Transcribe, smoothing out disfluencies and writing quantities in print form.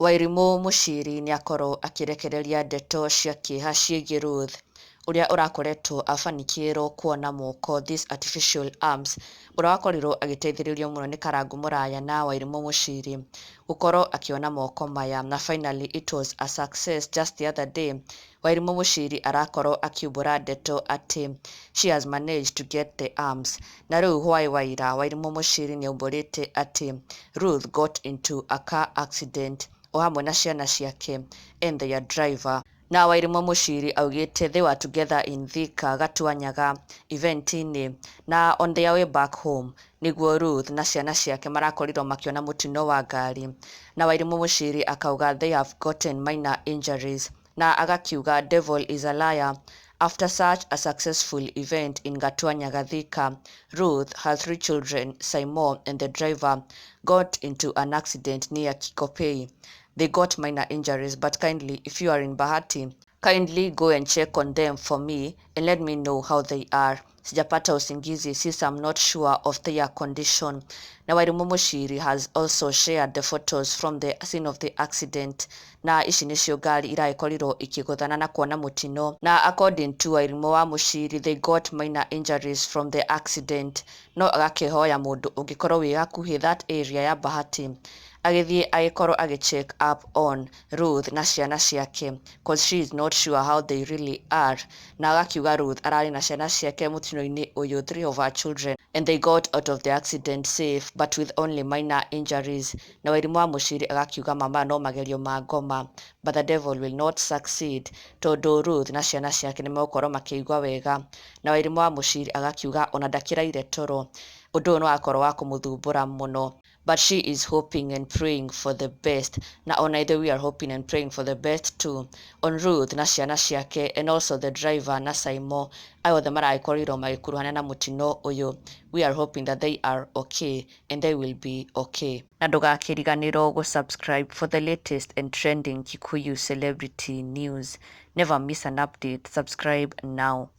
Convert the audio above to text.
Wairimu Muchiri nĩakorwo akĩrekereria ndeto cia kĩeha ciĩgiĩ Ruth ũrĩa ũrakoretwo abanikĩirwo kuona moko, these artificial arms, ũrĩa wakorirwo agĩteithĩrĩrio mũno nĩ Karangũ Mũraya na Wairimu Muchiri gũkorwo akĩona moko maya, na finally it was a success. Just the other day Wairimu Muchiri arakorwo akiumbũra ndeto atĩ she has managed to get the arms. Na rĩu hwaĩ wa ira Wairimu Muchiri nĩaumbũrĩte atĩ Ruth got into a car accident o hamwe na ciana ciake and their driver. Na Wairimu Muchiri augĩte they were together in Thika Gatuanyaga event-inĩ, na on their way back home nĩguo Ruth na ciana ciake marakorirwo makĩona mũtino wa ngari. Na Wairimu Muchiri akauga they have gotten minor injuries, na agakiuga devil is a liar. After such a successful event in Gatuanyaga, Thika, Ruth, her three children, Simon and the driver got into an accident near Kikopey. They got minor injuries, but kindly, if you are in Bahati, kindly go and check on them for me and let me know how they are. Sijapata usingizi since I'm not sure of their condition. Na Wairimu Muchiri has also shared the photos from the scene of the accident, na ici nĩcio ngari iragĩkorirwo ikĩgũthana na kuona mũtino. Na according to Wairimu wa Muchiri, they got minor injuries from the accident, no agakĩhoya mũndũ ũngĩkorwo wĩ hakuhĩ that area ya Bahati agĩthiĩ agĩkorwo agĩ check up on Ruth na ciana ciake, 'cause she is not sure how they really are. Na agakiuga Ruth ararĩ na ciana ciake mũtino-inĩ ũyũ, three of her children, and they got out of the accident safe but with only minor injuries. Na Wairimu wa Muchiri agakiuga mama no magerio ma ngoma, but the devil will not succeed, tondũ Ruth na ciana ciake nĩmegũkorwo makĩigua wega. Na Wairimu wa Muchiri agakiuga ona ndakĩraire toro, ũndũ ũyũ nĩ wakorwo wa kũmũthumbũra mũno, but she is hoping and praying for the best. Na ona ithuĩ we are hoping and praying for the best too on Ruth na ciana ciake and also the driver na Saimo, aya othe maragĩkorirwo magĩkuruhana na mũtino ũyũ. We are hoping that they are okay and they will be okay. Na ndũgakĩriganĩrwo gũ-subscribe for the latest and trending Kikuyu celebrity news. Never miss an update. Subscribe now.